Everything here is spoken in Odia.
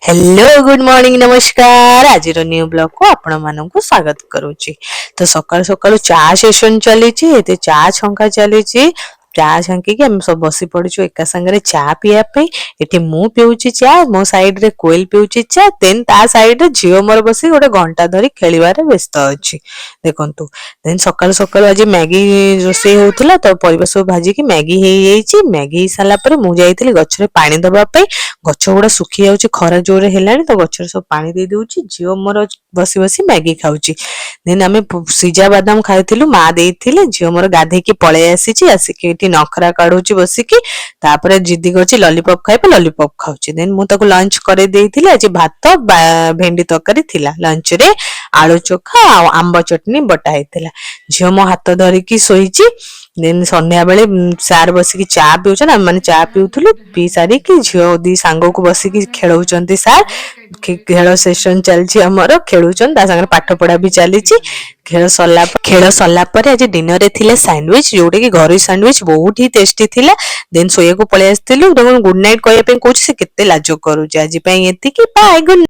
ହ୍ୟାଲୋ, ଗୁଡ୍ ମର୍ଣ୍ଣିଂ, ନମସ୍କାର। ଆଜିର ନ୍ୟୁ ବ୍ଲଗକୁ ଆପଣମାନଙ୍କୁ ସ୍ୱାଗତ କରୁଛି। ତ ସକାଳୁ ସକାଳୁ ଚା ସେସନ ଚାଲିଛି। ଏତେ ଚା ଛଙ୍କା ଚାଲିଛି। ଚା ଛାଙ୍କିକି ଆମେ ସବୁ ବସି ପଡିଛୁ ଏକା ସାଙ୍ଗରେ ଚା ପିଇବା ପାଇଁ। ଏଠି ମୁଁ ପିଉଛି ଚା, ମୋ ସାଇଡରେ କୋଏଲ ପିଉଛି ଚା, ଦେନ୍ ତା ସାଇଡରେ ଝିଅ ମୋର ବସି ଗୋଟେ ଘଣ୍ଟା ଧରି ଖେଳିବାରେ ବ୍ୟସ୍ତ ଅଛି, ଦେଖନ୍ତୁ। ଦେନ୍ ସକାଳୁ ସକାଳୁ ଆଜି ମ୍ୟାଗି ରୋଷେଇ ହଉଥିଲା। ତ ପରିବା ସବୁ ଭାଜିକି ମ୍ୟାଗି ହେଇଯାଇଛି। ମ୍ୟାଗି ହେଇସାରିଲା ପରେ ମୁଁ ଯାଇଥିଲି ଗଛରେ ପାଣି ଦବା ପାଇଁ। ଗଛ ଗୁଡା ଶୁଖି ଯାଉଛି, ଖରା ଜୋରରେ ହେଲାଣି, ତ ଗଛରେ ସବୁ ପାଣି ଦେଇ ଦଉଛି। ଝିଅ ମୋର ବସି ବସି ମ୍ୟାଗି ଖାଉଛି। ଦେନ୍ ଆମେ ସିଝା ବାଦାମ ଖାଇଥିଲୁ, ମା ଦେଇଥିଲେ। ଝିଅ ମୋର ଗାଧେଇକି ପଳେଇ ଆସିଛି। ଆସିକି ଏଠି ନଖରା କାଢୁଛି ବସିକି। ତାପରେ ଜିଦି କରୁଛି ଲଲିପପ୍ ଖାଇବ, ଲଲିପପ୍ ଖାଉଛି। ଦେନ୍ ମୁଁ ତାକୁ ଲଞ୍ଚ କରେଇ ଦେଇଥିଲି। ଆଜି ଭାତ ଭେଣ୍ଡି ତରକାରୀ ଥିଲା ଲଞ୍ଚରେ, ଆଳୁ ଚୋଖା ଆଉ ଆମ୍ବ ଚଟଣି ବଟା ହେଇଥିଲା। ଝିଅ ମୋ ହାତ ଧରିକି ଶୋଇଛି। ଦେନ୍ ସନ୍ଧ୍ୟା ବେଳେ ସାର୍ ବସିକି ଚା ପିଉଛନ୍ତି, ଆମେ ମାନେ ଚା ପିଉଥିଲୁ। ପିଇ ସାରିକି ଝିଅ ଦି ସାଙ୍ଗକୁ ବସିକି ଖେଳଉଛନ୍ତି ସାର୍। ଖେଳ ସେସନ ଚାଲିଛି ଆମର। ଖେଳୁଛନ୍ତି, ତା ସାଙ୍ଗରେ ପାଠ ପଢା ବି ଚାଲିଛି। ଖେଳ ସରିଲା ପରେ ଆଜି ଡିନରରେ ଥିଲା ସ୍ୟାଣ୍ଡୱିଚ, ଯୋଉଟା କି ଘରୋଇ ସ୍ୟାଣ୍ଡୱିଚ, ବହୁତ ହି ଟେଷ୍ଟି ଥିଲା। ଦେନ୍ ଶୋଇବାକୁ ପଳେଇ ଆସିଥିଲୁ। ଦେଖନ୍ତୁ, ଗୁଡ୍ ନାଇଟ୍ କହିବା ପାଇଁ କହୁଛି, ସେ କେତେ ଲାଜ କରୁଛି। ଆଜି ପାଇଁ ଏତିକି, ବାଏ, ଗୁଡ୍।